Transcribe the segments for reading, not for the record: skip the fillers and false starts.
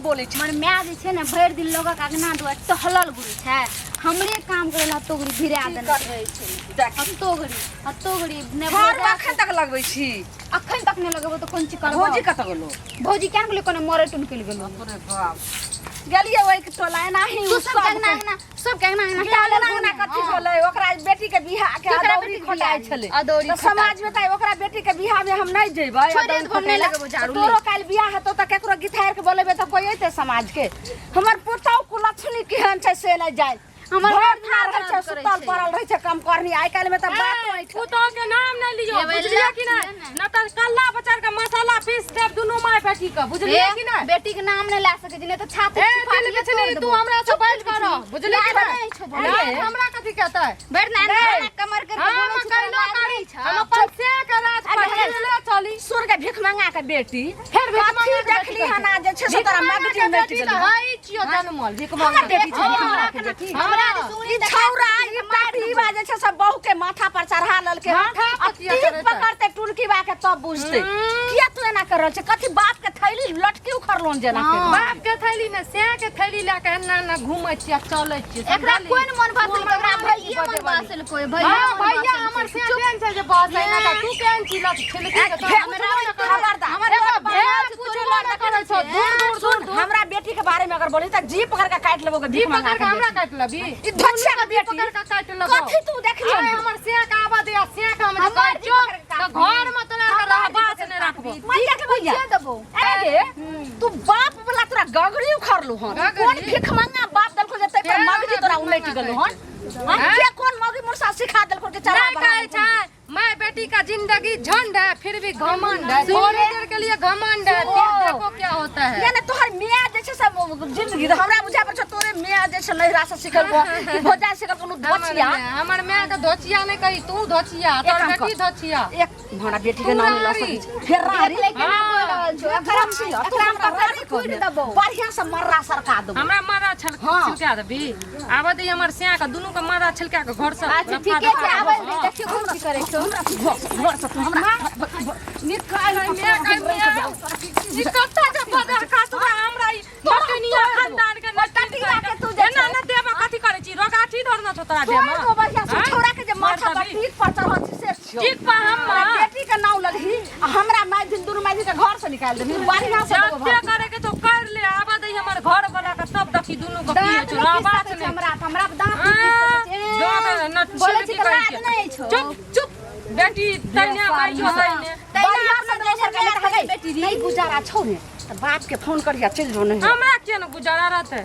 बोलै छी। हमर माय जे छै ने भरि दिन लोगक अगना दुआर टहलल घुरै छै, हमरे काम करै लए हत्तोगड़ी भिरा की देने करै रहै छै। देख। हत्तोगड़ी हत्तोगड़ी ने झाड़ू अखन तक लगबै छी? अखन तक नहि लगेबो तऽ कोन चीज करबो? भौजी कतऽ गेलो? भौजी केना गेलै, कोनो मरे टुन कइल गेलो। अरे बाप, गेलियै ओहि टोला एनाही। तू सब के अंगना अंगना, सब के अंगना अंगना अंगना अंगना कथी भेलै? ओकरा बेटी के बियाह के केकरा अदौरी बेटी के खोटाइ बियाह? छलै। अदौरी तऽ खोटाइ। समाज में तऽ ओकरा बेटी के बियाह में हम नहि जेबै छोड़ि अदौरी देबो, हम नहि खोटै ला। लगेबो झाड़ू। तऽ तोरो काल्हि बियाह हेतौ तऽ केकरो गिथारि के बोलेबै तऽ कोइ अयतै समाज के? हमर पुतहु कुलक्षणी केहन छै से नहि जाय। हमर घर माथा दुआर रहै छै, दर्द करै सुतल छै। पड़ल रहै छै काम करनी आइ काल्हि में तऽ बात ए, पुतोह के नाम नहि लियौ, एबै बुझलियै कि लए नहि? ने। न तऽ कल्ला बचार के मसाला पीस देब दुनू माय बेटी के, बुझलियै कि नहि? बेटी के नाम नहीं ला सके छी, नहीं तो छाती ए फाड़िए दिल बिछली, तोड़ तू देबो। हमरा से बैठ कर रह, बुझलियै कि लाज नहि? नहि छौ लाज भैया। हमरा कथी कहतै? भरि ना ना कमर करके हम बोलै छी, तोरा कैलो लाज करी नहि छौ? हम अपन से के राज पर अरे, चले चली। सुर के भीख मंगा के बेटी फेर भीख कथी मंगा के देखली बेटी हन आज जे छै से भीख तोरा मंगा मगजी के नटि बेटी गेलौ। तऽ हइ छियौ जनमल भीख हमर मंगा बेटी छै, भीख मंगा के हँ। बेटी। हमरा जे सुनी ई छौरा ई टाटीबा जे छै से बहू के माथा पर चढ़ा लेलकै हन। माथा पर आ किया तीर चढ़ेतै? पकड़ते टुनकी बा के तब बुझते। किया तू एना कर रहल छै? कथी बाप के थैली लटकी उखड़लोन जेना हँ। के? बाप के थैली ने सैं के थैली लए के एना एना घूमै छियै आ चलै छियै। एकरा समझली? कोन मन तू बसल? हमर एकरा मालिक भैये मन बजे वाली। बसल कोई भैया हाँ मन भैया बसल हमर कोई। से केहन छै जे बस है ना तू केहन छी लत छिलकी के तोरा फेर पूछबो न करै। खबरदार। हमर एगो बाप भेड़ बाप पूछबो न करै छौ, दूर दूर दूर दूर। हमरा बेटी के बारे में अगर बोली त जी पकड़ के काट लेबो के जी भीख मंगा पकड़ के के हमरा बेटी। काटि लेबी? ई धोछिया के जी बेटी पकड़ के काटि लेबो। कथी तू देखली? आइ हमर से के आबऽ दे आ से के हम जे हमर काटि जी छौ, पकड़ के तऽ काटि घर में तोरा के रहबा से नहि राखबो। मैया के भैया पूछिए देबो। अरे तू बाप वाला तोरा गगरी उखड़लू हन? गगरी? कोन भीख मंगा बाप देलको जे तै पर के मगजी तोरा भीख उलटि मंगा गेलू कहै हन? हाँ? के कोन मगी मुरसा सिखा देलको के चढ़ा नहीं बढ़ा कहै देलको? छै मैं बेटी का जिंदगी झंड है, फिर भी घमंड है, थोड़ी देर के लिए घमंड है, फिर देखो क्या होता है। यानी तोहर मियाँ जे छै से जिंदगी तऽ हमरा बुझा पड़ै छौ तोरे मियाँ जे छै नैहरा से सिखल को कि भौजाई सिखल कोनो हमर धोछिया। हमर माय के धोचिया नहीं कही, तू धोचिया, एक तोर काम बेटी कर। धोचिया। एक हमरा बेटी के नाम लऽ सकै छी फेर रारी। देख ले केना बोल रहल छौ। एकरा धोछिया, तू एकरा हमरा पकड़ रारी के कूटि कहने। देबो। बढ़िया से मर्रा सरका देबो। हमरा मारा छल हाँ। छिलका देबी? आबऽ दे हमर सिया के, दुनू के मारा छिलका के घर से अच्छा रफा ठीके दफा छै, आबै करबो। दे, देखियौ कोन चीज करै छौ। हमरा तू घर से, घर से तू हमरा निकाल। माय के माय, ई कतऽ जे बदर खसबा हमरा ई मटनिया खानदान के टटिया के तू जे एना न देबा। कथी करै छी? रोगाठी धरना छौ तोरा देह में? तोड़ दो बढ़िया से। आँय? छौड़ा के जे माथा पर मरतबी। पीठ पर चढ़ल छी से छियौ। ठीक पर हम हमरा बेटी के नाम ललही आ हमरा माय दिन दुनू माय दिन के घर से निकाल देबही। बढ़िया से देबो जते भात। करे के तो कर ले, आबऽ दे हमर घर वाला के तब देखी दुनू के की होइ दाँत छौ। नहि पीस रहबाक सकै छै नहि। हमरा, तऽ हमरा दाँत नहि पीस सकै छै। दाँत न बोलै छी छिलकी तऽ कहै लाज छै। नहि छौ। चुप चुप बेटी, तैने माइयो तैने। बढ़िया से देबो सरकार मार बेटी री। नहीं गुजारा छौ ने तऽ बाप के फोन करिया चलि जो। नहीं हमरा किया ने गुजारा रहतै?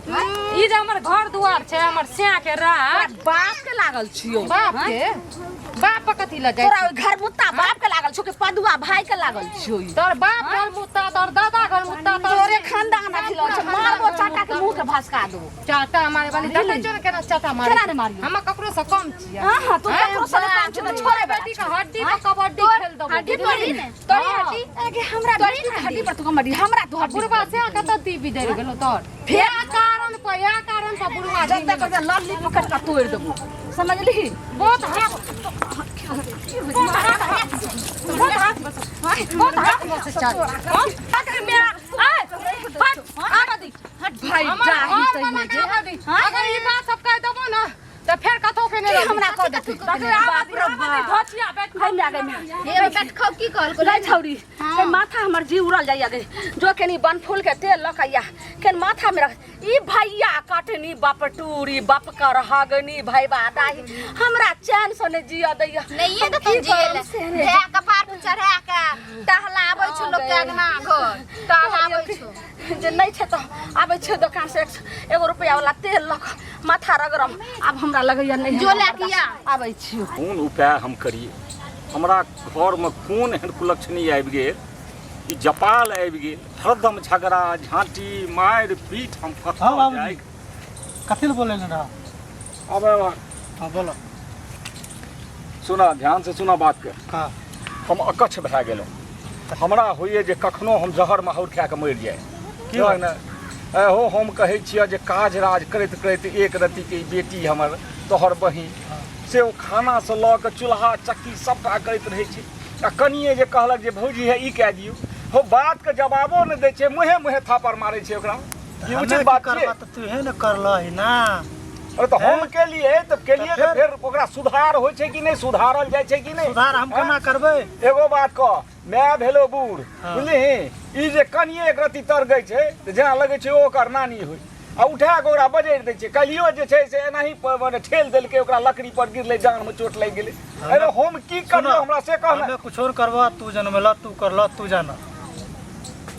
ई जे हमर घर दुआर छै, हमर स्या के राज। बाप के लागल छियौ। बाप के बाप पर कथी लए जाइ? तोरा ओहि घर मुत्ता बाप के लागल छौ कि पदुआ भाई के लागल छियौ ई? तोर बाप घर मुत्ता, तोर दादा घर मुत्ता, तोर तोरे खानदान अथी लगल छौ। मारबो चाटा के मुंह के भसका देबो। चाटा मारे वाली देखै छौ ने केना चाटा मारे? केना ने मारियौ? हम ककरो से कम छियै? हाँ हाँ, तू ककरो से काम छै तऽ छोड़े बेटी के हड्डी पर कबड्डी खेल देबो। हड्डी तोड़ी ने, तोड़ी हड्डी। अगे हमरा बेटी के हड्डी पर तू कबड्डी, हमरा तू हड्डी बुढ़वा से कतऽ दी बिदरि गेलो तोर? फेर कारण पर, इएह कारण पर बुढ़वा जते कर लल्ली पकड़ के तोड़ देबो, समझली? बहुत हाथ, बहुत हाथ, बहुत हाथ, बहुत हाथ बस चल। भाई जाही तैने जे अगर ई बात सब कह देबो ना तऽ फेर कतौ के नहि की हमरा कह देती? बाप रे बाप। धोचिया बैठ। गई माय, गई माय। हे बैठ खाओ, की कहलको? गई छौरी, गई माथा हमर जी उड़ल जाइया। गई जो केनी बनफूल के तेल लऽ के आ केन माथा में रख। ई भैया कटनी बाप टूरी बाप कर हगनी भैबा दाही हमरा चैन से ने जिया दैया। नहिये हम तऽ की जिए करब से ने। भए कपार पर चढ़ा के टहलाबै छौ, लोक के अंगना घर टहलाबै छौ। जे नहि छै तऽ आबै छै दोकान से एगो रुपैआ वाला तेल लऽ कऽ माथा रगड़म। आब हमरा लगैया नहि जो लए के आ। आबै छी। कोन उपाय हम करी? हमरा घरमे कोन एहन कुलक्षणी आबि गेल, ई जपाल आबि गेल, हरदम झगड़ा झाँटी मारि पीट, हम हाँ कतऽ बाबूजी जाइ? कथी लए बोले रहा? अब हाँ बोलो। सुना, ध्यान से सुना बात के। हाँ। हम अकच्छ भए गेलहुँ। हमरा होइए जे कखनो हम जहर माहौर खाए कऽ मरि जाय। की बुझलक ने? एहो हम कहै छियै जे काज राज करैत करैत एक रत्तीके ई बेटी हमर तोहर बहिन से ओ खानासँ लऽ कऽ चूल्हा चक्की सभटा करैत रहै छै आ कनिए जे कहलक जे भौजी हे ई कए दियौ हो, बातके जवाबो नहि दै छै, मुँहे मुँहे थापड़ मारै छै ओकरा। ई उचित बात छियै? करबा तऽ तूहे ने करलही ना। अरे तऽ हम केलियै तऽ केलियै तऽ तऽ फेर ओकरा सुधार होइ छै कि नहि, सुधारल जाइ छै कि नहि? सुधार हम केना करबै? एगो बात कह, माय भेलो बूढ़, हाँ। बुझलिही? ई जे कनिए एक रत्ती तरगै छै तऽ जेना लगै छै ओकर नानी होइ, आ उठा कऽ ओकरा बजरि दै छै। काल्हियो जे छै से एनाही मने ठेल देलकै, ओकरा लकड़ी पर गिरलै, जान मे चोट लागि गेलै। अरे हम की करियौ, हमरा से कह ने। हमे कुछो नहि करबह, तू जनमेलह, तू करलह, तू जानह।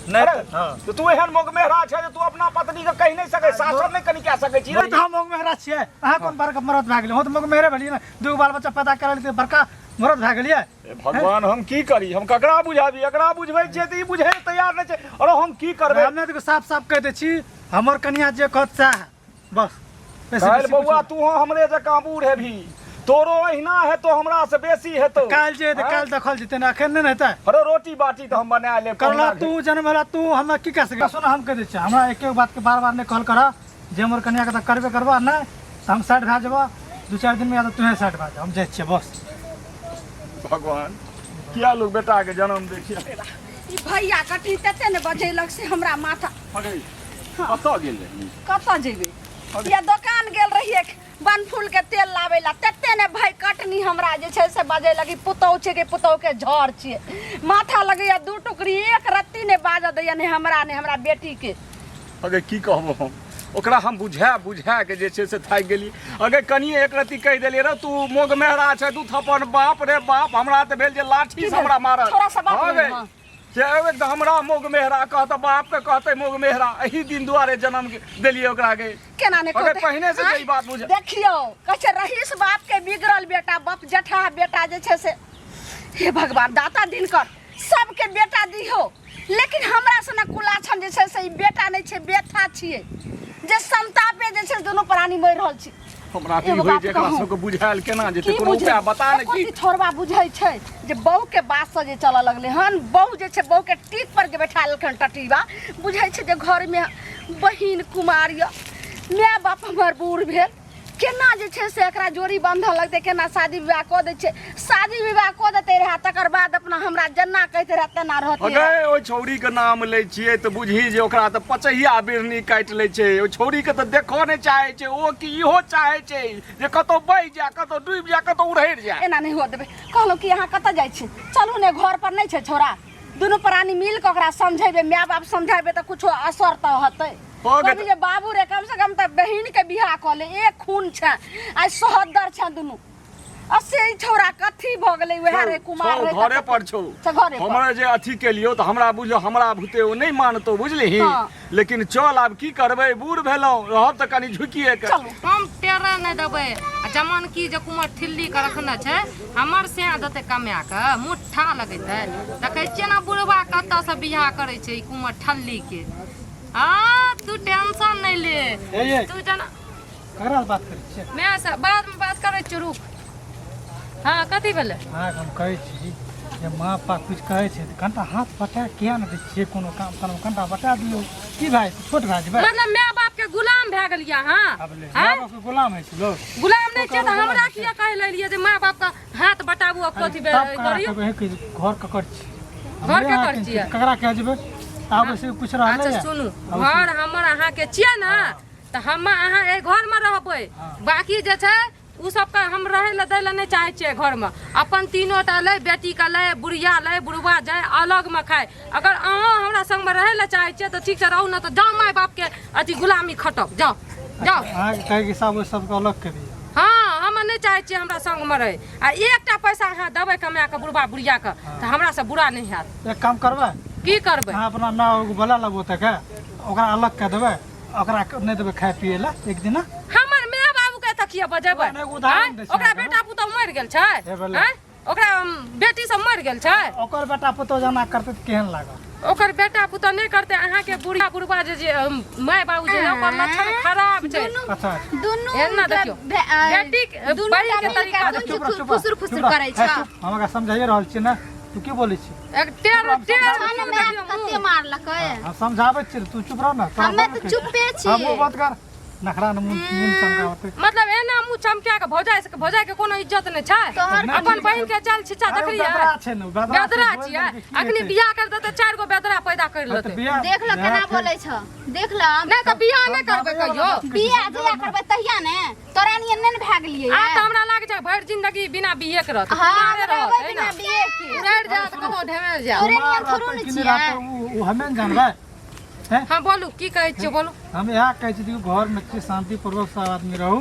नहि अरे, तऽ हँ तऽ तू एहन मोगमेहरा छै जे तू अपना पत्नी के कहि नहि सकै, शासन नहि कनि कए सकै छी? नहि तऽ हम मोगमेहरा छियै? अहाँ कोन बड़का मरद भए गेलियै? हम तऽ मोगमेहरे भेलियै ने, दूगो बाल बच्चा पैदा करै तऽ बड़का मरद भए गेलियै। हे भगवान, हम की करी, हम ककरा बुझाबी? एकरा बुझबै छियै तऽ ई बुझै लए तैयार नहि छै। अरे हम की करबै? हमे तऽ साफ साफ कहि दै छी, हमर कनिया जे कहत सएह, बस। बेसी काल्हि बेसी बौआ कुछो तू हमरे जकाँ बूढ़ हेबही, तोरो अहिना हेतौ, हमरा से बेसी हेतौ। नहि। काल्हि जे हेतै काल्हि देखल जेतै ने, एखन नहि ने हेतै। अरे रोटी बाटी तऽ हम बना लेब। करला कहुना। तू जनमेला तू, हमरा की कह सकै? सुन, हम कहि दै छियै, हमरा एक एक बातके बार बार नहि कहल करह जे हमर कनियाके तऽ करबे करबह, नहि तऽ हम साइड भए जेबह 2-4 दिनमे, या तऽ तूहे साइड भए जा। हम जाइ छियै बस। भगवान, किया लोग बेटा के जन्म दै छै? ई भैया कटनी तते ने बजेलक से हमरा माथा। कतऽ गेल रही? कतऽ जेबै या, दोकान गेल रहियै बनफूल के तेल लाबै ला। तते ने भाय कटनी हमरा जे छै से बजे लगी, पुतहु छै के पुतहु के झड़ छियै, माथा लगैया दू टुकड़ी, एक रत्ती ने बाजऽ दैया, ने हमरा ने हमरा बेटी के। अगे की कहबो हम ओकरा, हम बुझा बुझा के जे छै से थाकि गेली। अगे कनिए एक रत्ती कहि देलियै रे तू मोग मेहरा छै दू थप्पड़, बाप रे बाप, हमरा तऽ भेल जे लाठी से हमरा मारत। थोड़ा सा बात हँ भेल, गे। हँ। से एगो तऽ हमरा मोग मेहरा कहत, बाप के कहते मोग मेहरा, एही दिन दुआरे जन्म देलियै ओकरा गे। केना नहि अगर कहतै? पहिने से आँय? ई बात बुझ। देखियौ, कहै छै रहीस बाप के बिगड़ल बेटा, बाप जेठा बेटा जे छै से, हे भगवान दाता दिनकर सबके बेटा दिहो, लेकिन हमरा सनक कुलाछन जे छै से ई बेटा नहि छै, बेथा छियै जे संतापे जे छै दुनू प्राणी मरि रहल छी। हमरा तऽ ई एगो होइ बात जे एकरा कहू। सबके बुझायल केना जेतै? की कोनो बुझै? उपाय बता ने। एको की चीज थोड़बा बुझै छै जे बहू के बात से जे चलऽ लगलै हन, बहू जे छै बहू के टीक पर जे बैठा लेलखन टटीबा, बुझै छै जे घरमे बहिन कुमार यऽ, माय बाप हमर बूढ़ भेल, केना जे छै से एकरा जोड़ी बन्धन लगतै, केना शादी विवाह कऽ दै छै। शादी विवाह कऽ देते रहए, तकर बाद अपना हमरा जेना कहते रहए तेना रहते रहए। अगे ओहि छौड़ी के नाम लै छियै तऽ बुझही जे ओकरा तऽ पचहिया बिरनी काटि लै छै। ओहि छौड़ी के तऽ देखऽ नहि चाहै छै ओ, कि इहो चाहै छै जे कतौ बहि जाय, कतौ डूबि जाय, कतौ उड़हरि जाय। एना नहि हुअ देबै। कहलहुँ कि अहाँ कतऽ जाइ छी? चलू ने, घर पर नहि छै छौड़ा, दुनू प्राणी मिल कऽ ओकरा समझेबै, माय बाप समझेबै तऽ कुछो असर तऽ हेतै। हो गेल। कहबी जे बाबू रे, कम से कम तऽ बहिन के बियाह कऽ ले, एक खून छै, आइ सोहदर छै दुनू। आ से ई छौड़ा कथी भऽ गेलै? वएह रे कुमार छौ, रे घरे पर छौ। अच्छा, घरे पर। हमरा जे अथी केलियौ तऽ हमरा बुझ, हमरा भूते ओ नहि मानतौ, बुझलिही? हाँ। लेकिन चल, आब की करबै, बूढ़ भेलहुँ, रहब तऽ कनि झुकिए के। चलू। हम टेरा नहि देबै आ जमन की जे कुमर ठिल्ली के रखने छै, हमर सैं देतै कमा कऽ, मुट्ठा लगेतै। देखै छियै ने बुढ़बा कतऽ से बियाह करै छै ई कुमर ठल्ली के। आ तू टेंशन नहि ले। ए ये। तू जना ककरा से बात करै छियै? मैं से बाद में बात करै छियौ, रुक। हाँ, कथी भेलै? अहाँके हम कहै छी जे माँ पापा किछु कहै छै तऽ कनिटा हाथ बटा किया नहि दै छियै? कोनो काम ताम कनिटा बटा दियौ। की भए जेतै? छोट भए जेबै? मतलब माय बाप के गुलाम भए गेलियै अहाँ? आब ले। आँय? माँ बापके गुलाम होइ छै लोक? गुलाम नहि छियै तऽ हमरा किया कहै लेलियै जे माय बाप के हाथ बटाबू आ कथी तब ककरा करियौ? कहबै कि घर ककर छी? घर हमरे ककर अहाँके छियै? ककरा कह जेबै? आब से कुछ रहलै। अच्छा सुनू, घर हमर अहाँके छियै ने, तऽ हम अहाँ एहि घरमे रहबै। बाकी जे छै ओ सबके हम रहै लए दै लए नहि चाहै छियै घरमे। अपन तीनो टा लै, बेटीके लै, बुढ़िया लै, बुढ़वा जाय अलगमे खाय। अगर अहाँ हमरा संगमे रहै लए चाहै छियै तऽ ठीक छै रहू, नहि तऽ जाउ माय बापके अथी गुलामी खटब, जाउ जाउ। अहाँके कहैके हिसाब ओहि सबके अलग कऽ दियौ? हँ, हम नहि चाहै छियै हमरा संगमे रहै। आ एकटा पैसा अहाँ देबै कमा कऽ बुढ़बा बुढ़ियाके तऽ हमरासँ बुरा नहि हैत। एक काम करबै? की करबै? अहाँ अपना माय बोला लेबो तऽ के ओकरा अलग कऽ देबै, ओकरा नहि देबै खाय पियै लए एक दिना। हमर माय बाबू के एतऽ किया बजेबै? नहि, एगो उदाहरण दै छी ओकरा अहाँके। बेटा पुतहु मरि गेल छै? हे भेलै। आँय? ओकरा बेटी सब मरि गेल छै? ओकर बेटा पुतहु जेना करतै तऽ केहन लागत? ओकर बेटा पुतहु नहि करतै, अहाँके बुढ़िया बुढ़बा जे जे माय बाबू जे ओकर लक्षण खराब छै। अच्छा। दुनू एना देखियौ, बेटी के दुनू बहिन के टा तरीका मिलके देखियौ। चुप रह, चुप रह, फुसुर फुसुर चुप रह। करै हे, छै। चुप, हम एकरा समझाइए रहल छियै ने, तू की बोलै छी? एक टेर टेर कते मारलकै? हम समझाबै छियै, तू चुप रह ने। तोरा हमे बड़ तऽ कहै। चुप्पे छी। हमहूँ बात कर। नखरा ने मुँह मुँह चमकावते। मतलब एना मुँह चमका के भौजाइ से भौजाइ के कोनो इज्जत नहि छै। तोहर अपन बहिन के चाल छिच्चा अरे ओ देखलियै? बेदरा छै ने, बेदरा छै, बेदरा बोल छियै। देलकै की अखनी हेतै? बियाह कर देतै, 4 गो बेदरा पैदा कर हाँ, तऽ लेतै। बियाह देख ल केना बियाह बोलै छ, देख ल। नहि तऽ बियाह नहि करबै कहियो। बियाह जहिया करबै तहिया ने, तोरा नियन नहि ने भए गेलियै। आब तऽ हमरा लागै छै भरि जिंदगी बिना बिये के रहत, हाँ, कुमारे हम रहत रहबै है बिना ना? बिये के। उड़ैड़ जायत कतौ ढेमेल जायत। तोरे कुमार नियन थोड़ो रहतै ने कि नहि छियै। रहतै, उ हमे ने जानबै। हैं? हाँ बोलू, की कहै छियै बोलू। हम इएह कहै छी कि घरमे छी, शांतिपूर्वक सब आदमी रहू,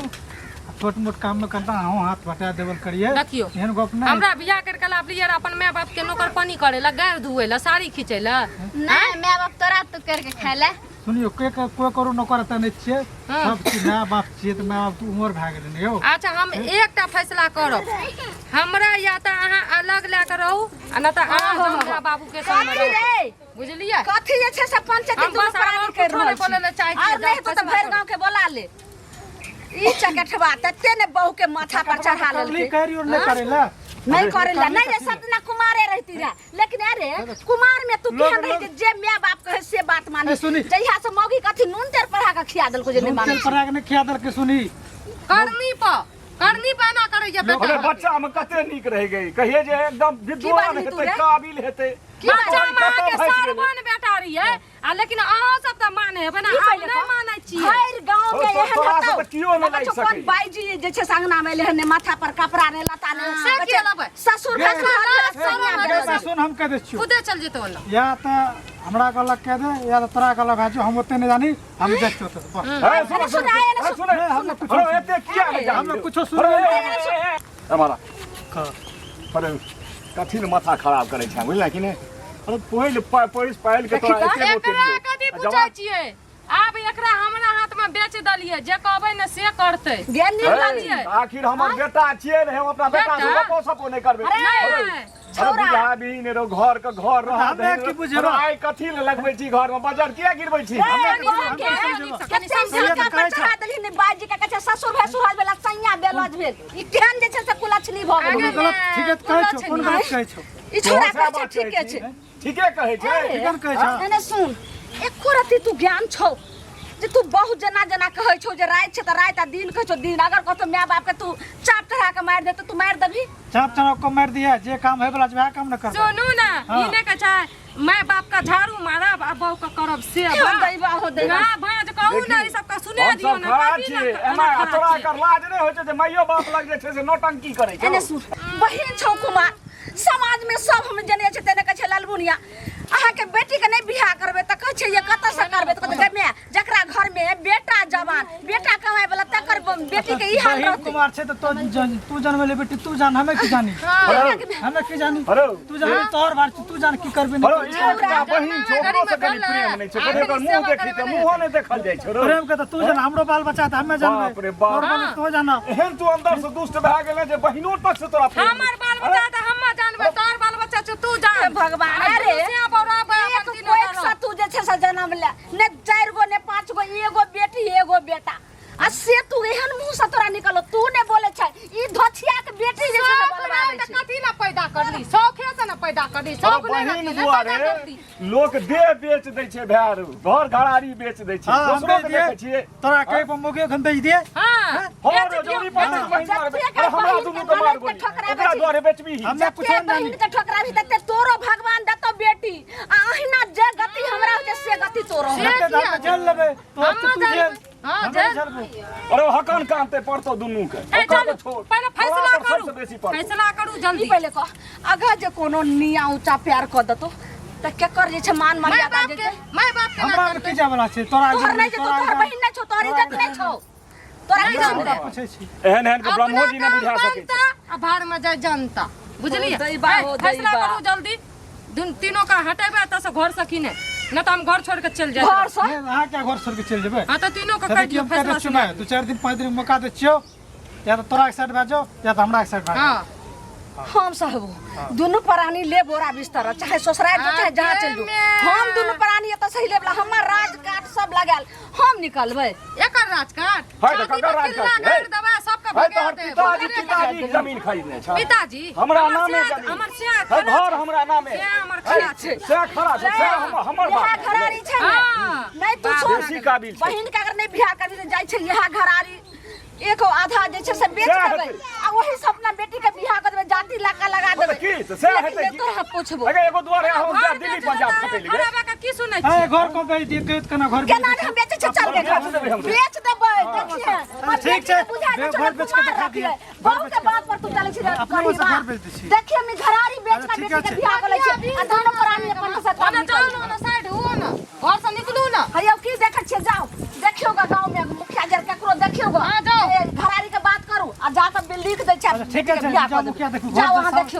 आ छोट मोट काममे कनिटा अहूँ हाथ बटा देबल करियै। देखियौ, एहन गप नहि। हमरा बियाह करि के लाबलियै रहए अपन माय बाप के नौकरपनी करै लए, गारि धुअै लए, साड़ी खींचै लए। नहि, माय बाप तोरा तो करके खाय ले। सुनियौ, के के कोइ करू नौकर एतऽ नहि छियै, सब छी माय बाप छियै, तऽ माय बाप तऽ उमर भए गेलै ने यौ। अच्छा, हम एकटा फैसला करब, हमरा या तऽ अहाँ अलग लए कऽ रहू आ नहि तऽ अहाँ जमुना बाबू के संग कथी रहू, रे? बुझलियै? कथी जे छै से पंचायत हम दुनू बस आब प्राणी आओर करि कुछो रहल नहि बोलै लए छी। चाहै छियै, आओर नहि हेतौ तऽ फैसला भरि करू। गाँव के बोला ले। ई चकेठवा तते ने बहू के माथा पर चढ़ा करली लेलकै। करी और नहि करै लए। नहीं करे ला, नहीं रे, कथी सब दिना कुमारे रहती रहे, लेकिन अरे कुमार में तू लोग- केहन रही लोग- जे माय बाप कहे से बात मानी। ए, सुनी। जहिया से मौगी कथी नून तेल पढ़ा के खिया देलको जे नहीं नून माने। तेल पड़ा के नहि खिया देलकै सुनी। करनी पर, करनी पर एना करैया अरे बेटा। बच्चा में कते नीक रहि गई, कहिए जे एकदम विद्वान बाजली तू हेतै, रे? काबिल हेतै। की बच्चा तोहर में अहाँके कतऽ भसि गेलै? सरवन बेटा रहियै, आ लेकिन अहाँ सब तऽ माने हेबै ने, की आब पहिले नहि कह? मानै छियै। भरि गाँव में एहन तोरा हेतौ। सब तऽ कियो नहि लगै लागि छौ कोन सकैए। बाईजी जे छै से अंगना में एलै हन, ने माथा पर कपड़ा ने लत्ता ने। से किया लेबै? ससुर गे, भसुर हाथ गे, भेल, सैनिया गे, भेल। गे, सुन, हम कह दै छियौ। खुदे चल जेतौ ओन्ने। या तऽ हमरा कहलक कह दे, या तऽ तोरा कहलक भाजू, हम ओते नहि जानी, हम जाइ छियौ ओतऽ से, बस। हे, सुन, सुन, सुन, आए ने, हे, सुन, नहि, हम कुछो अरे, एते किया नहि जानी? हम कुछो सुन अरे, नहि। ए, ए, ए, ए, मारा। कह। अरे, कथी ने माथा खराब करै छै, बुझलै कि नहि? अरे पहिल पैस पायल के तोरा एते गोटे एकरा दियौ। कथी आ पूछै जवान- छियै? आब एकरा हमरा हाथ में बेच देलियै, जे कहबै ने से करतै। गे नीक हे, लागलियै। आखिर हमर बेटा छियै ने, हम अपना बेटा से बेटा? गपो सपो नहि करबै। अरे, अरे, नहि। छौड़ा। बुझाबी ने रौ, घर के घर रह हमे दही की रौ। बुझेबा? अरे, आइ कथी ले लगबै छी घर में, बजर किया गिरबै छी? ए, कनी बहन समझ, के, कनी समझ, कते कनी समझ। सिलका पर कहै छौ। चढ़ा देलही ने बाजी के, कहै छै ससुर भैंसुर हाथ भेल, आ सैया बेलज भेल। ई केहन जे छै से कुलक्षणी भऽ गेल। कोनो गलत ठीके तऽ कहै छौ, कोन गलत कहै छौ? ई छोड़ा तोहर कहै छै बात ठीके छै। ठीके कहै छै। ठीके ने कहै छौ? नहीं नहीं सुन, एको रत्ती तू ज्ञान छौ जे तू बहुत जेना जेना कहै छौ जे राति छै तऽ राति आ दिन कहै छौ दिन, अगर कहतौ माय बाप के तू चाप चढ़ा के मारि देतौ, तू मारि देबही? चाप चढ़ा के मारि दिहे, जे काम होय वाला छै वएह काम ने करबै। सुनू ने, हाँ। ई नहि कहै छै माय बाप के झाड़ू मारब आ बहू के करब सेवा। हो दैबा, हो दैबा। ना भाँज कहू ने, ई सबके सुने हम दियौ सब ने, खड़ा कथी छियै लए एना एना खड़ा तोरा छियै? एकर लाज नहि होइ छै जे माइयो बाप लग जे छै से नौटंकी करै छै? एने सुन, बहिन छौ कुमार, समाज में सब हम जने छै तेने कहै छै ललबुनिया अहाँके बेटी के नहि बियाह करबै तऽ कहै छै ये कतऽ से करबै, तऽ कहतै गै माय, जकरा घर में बेटा जवान, बेटा कमाय वाला, तकर बेटी के ई हाल बहिन रहतै। कुमार छै तऽ तू जनमेले बेटी, तू जान, हमे की जानी, हमे की जानी, हेलो। तू जान, तोहर भार छै, तू जान की करबी नहि हेलो, करबी। एकटा बहिन छै, ओकरो से कनि प्रेम नहि छै, कनि ओकर मुँह देखी तऽ मुँहो नहि देखल जाइ छै रौ। प्रेम के तऽ तू जान, हमरो बाल बच्चा तऽ हमे जानबै। बाप रे बाप। तोहर बाल तू जान। एहन तू अंदर से दुष्ट भए गेलै जे बहिनो तक से तोरा प्रेम हमर बाल बच्चा तऽ हमे जानबै, तोहर बाल बच्चा छौ तू जान। हे भगवान, आ अरे, दुनू सिया बौराबै एक अपन तीनों कोइक तरफ। से तू जे छै से जन्म ले, ने 4 गो ने 5 गो, एगो बेटी एगो बेटा, आ से तू एहन मुंह से तोरा निकलो, तू ने बोले छै ई धोछिया के बेटी जे छै से शौक बोलबाबै रहै तऽ छै। कथी लए पैदा करली? शौखे से ने पैदा करली, शौक नहि बहिन रहती ने दुआरे पैदा करती। लोक देह बेच दै छै, भैर घर घरारी बेच दै छै, हाँ, हम दोसरो बेच के दिए। देखै छियै। तोरा कहे पर मुगे एखन बेच दिए। हाँ, हँ, बेच दियौ, रजौरी बेच 25 दियौ। महीना जते अरे, के हमरा बहिन दुनू के के मार ननद के गोली ठोकराबै ओकरा छी। दुआरे बेचबी। हमे कुछो जते नहि जानी। बहिन के ठोकराबी तते तोरो भगवान देतो बेटी, आ अहिना जे गति हमरा होइ छै से गति तोरो से होतौ। जते दाम झेल लेबै तो हम्मे तू झेलबै। झेल। हाँ, हमे झेल। झेलबै। अरे हकन कानते पड़तो दुनू के, ए, ओकर चलू, तऽ छोड़। पहिले फैसला तोरा पर करू, सबसँ बेसी पड़तौ। फैसला करू ई जल्दी। पहिले कह, अगर जे कोनो निया ऊंचा प्यार कऽ देतो तऽ केकर जे छै मान माय मर्यादा बाप के, जेतै? माय बाप के ना हमरा चलतै। की जाय वाला छै तोरा? तोहर नहि छै, तोहर बहिन नहि छौ, तोहर इज्जत नहि छौ, तोरा की नहि जानतै? पूछै छी। एहन एहन के ब्रह्मो अपना जी नहि काम बुझा सकै छै। बनता आ भाड़ में जाय जनता, बुझलियै? हो दैबा, ए, हो फैसला दैबा। करू जल्दी, दुन तीनों का हटेबै एतऽ से घर से कि नहि, नहि तऽ हम घर छोड़ के चलि जायब। घर से? नहि, अहाँ क्या घर छोड़ के चलि जेबै? हाँ तऽ तीनों के से कहि देखियौ, दियौ हम कहि दै फैसला छियौ सुना। ने, 2-4 दिन 5 दिन मौका दै छियौ, या तऽ तोरा के साइड भए जाओ या तऽ हमरा के साइड भए जाओ। हाँ। हम सहबो दुनू प्राणी ले बोरा बिस्तर चाहे ससुराल जो चाहे जहाँ चल जो हम दुनू प्राणी एतऽ सही लेबला हमर राज काट सब लगायल हम निकलबै एकर राजकाट है तऽ चाँदी ककर पर राजकाट किल्ला छै? गाड़ि देबै सबके है भगा तोहर देब पिताजी पिताजी जमीन खरीदने छै पिताजी हमरा हमर नामे सिया- जमीन हमर सिया है खड़ा घर छै। हमरा नामे सिया हमर खड़ा छै से खड़ा छै से हमर इएह बाप घरारी छै ने हाँ। नहि तू छोड़ बेसी काबिल छै बहिन के अगर नहि बियाह करबी तऽ जाइ छै इएह घरारी एक आधा जे छै से बेच सएह देबै हेतै। आ वही से अपना बेटी के बियाह कर देबै जाति लाका लगा तऽ देबै की तऽ सएह लेकिन हेतै नहि की? तोरा पूछबो अगे एगो दुआरे हम घर जा दिल्ली बेच पंजाब देतै, खटेली खड़ा भऽ कऽ की सुनै है छियै घर को बेच दिए कहत केना घर बेच केना नहि हम बेचै छियै चल गे बेच देबै हम। बेच देबै देखिए हम ठीक छै, बुझा दे घर बेच के देखा दिअ। बहू के बात पर तू चलै छी अपने से घर बेच दै छी। देखिए हम घरारी बेच अच्छा, के ठीके बेटी के छै। बियाह कर लै छियै आ दोनो प्राणी अपन से ओने जाउ ने ओने साइड हुओ ने घर से निकलू ने हैयौ की देखै छियै जाउ देखियौ ग गाँव में मुखिया जी केकरो देखियौ ग हाँ, जाउ। ए, घरारी के बात करू आ जाके बिल लिख दै छै अच्छा, ठीके छै, बियाह जाउ कऽ देबै। मुखिया देखू, घर जाउ तऽ अहाँ सब- देखियौ।